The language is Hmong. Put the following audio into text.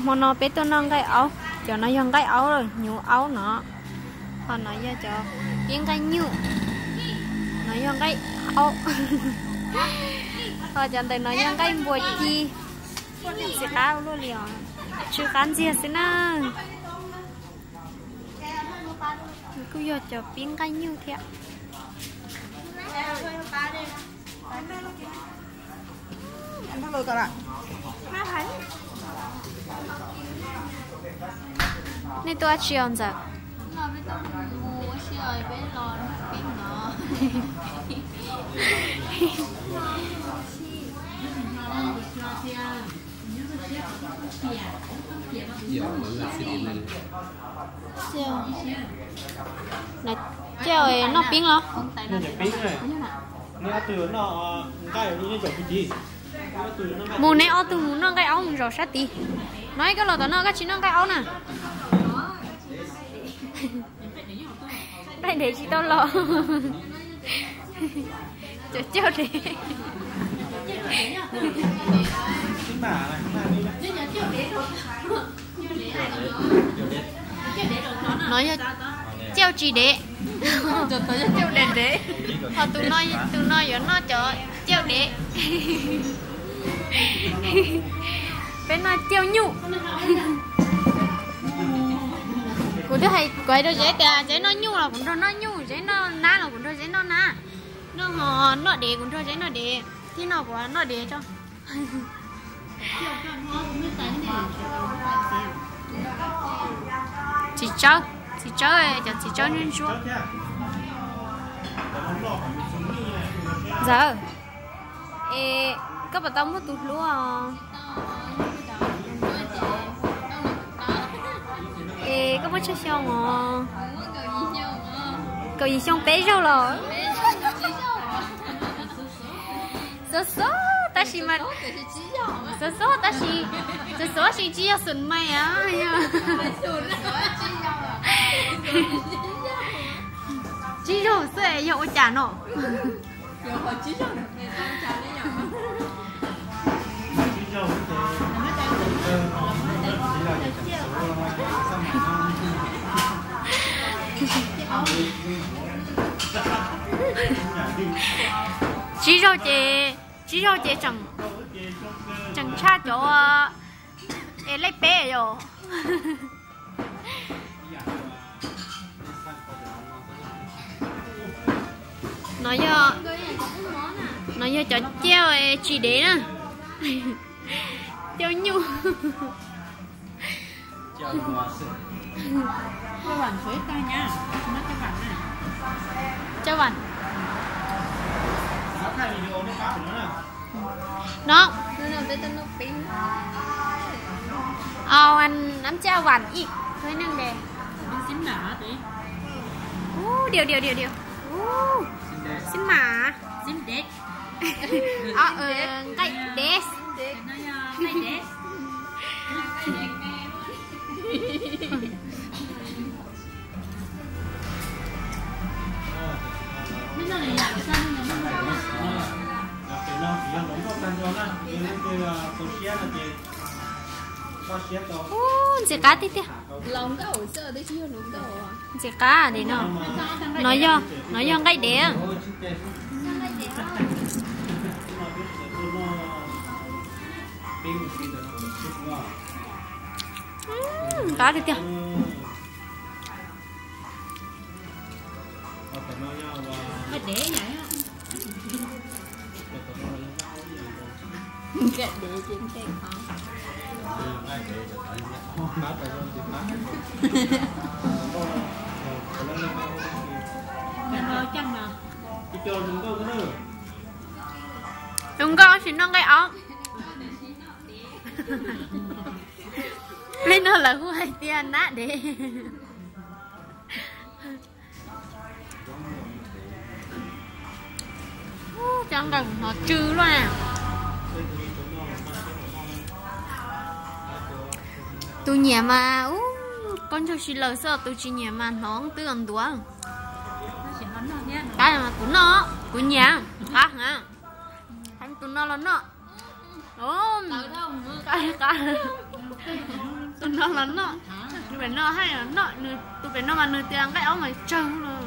Hmo no peb tuaj noj nqaij aub, cov no yog nqaij aub, hnyuv aub no. Ho no yog cov pib nqaij nyuj, no yog nqaij aub. Ho cov ntawm no yog nqaij npua ci. Tsis qab ua luaj li os, tsw qab ntxiag xwb na. Kuj yog cov pib nqaij nyuj thiab. Nej tuaj dab tsi os ntxawm? Coj noj pib los? Mus neb ob tug mus noj nqaij aub mus zaum sab tid. No ib koj los tom no koj tsis noj nqaij aub na. Nqaij dev tsis tau los. Cov cauj dev. No yog cauj tsis dev. Ho tus no yuav noj cov cauj dev. Peb noj cauj nyuj. Kuv twb hais, kuv hais rau Zeb tias Zeb noj nyuj los kuv nrog noj nyuj, Zeb noj nab los kuv nrog Zeb noj nab, noj, noj dev kuv nrog Zeb noj dev, thiab no kuv noj dev tso. Txiv tsawb, txiv tsawb, cov txiv tsawb ntsuab ntsuab. Ntxawm, es koj puas tau muaj tus hlub os? Es koj muaj tsawg xyoo os? Kaum yim xyoo peb zaug los? Xov xov tab sis mas, xov xov tab sis, xov xov sis tsis yog xum mais a. Tsib zaug xwb yog ua cas no? Tsib zaug ces, tsib zaug ces tseem tshaj cov es lej peb yom. No yog, no yog cov cauj tsis dev na. Cauj nyuj. Cauj vam. No. Ăn cauj vam ib, thôi nưng để. Ú, điều, điều, điều, điều. Ú, xib mas. Nqaij dev. Ub, ntxim qab tiag tiag. Ntxim qab no. No yog, no yog nqaij dev. Qab tiag tiag. Tus nkauj tsis noj nqaij aub. Li no lawv hu hais tias nab dev. Cov nqaij hnov tsw luaj na. Tus nyiam mas ub, qaub ncaug si laws xwb, tus tsis nyiam mas hnov twb ntuav. Qab, kuv noj, kuv nyiam, qab heev. Tus no los noj. Qab, qab. Tus no los noj, tus pem no haj yam noj, tus pem no mas nws tias nqaij aub mas tsawg los.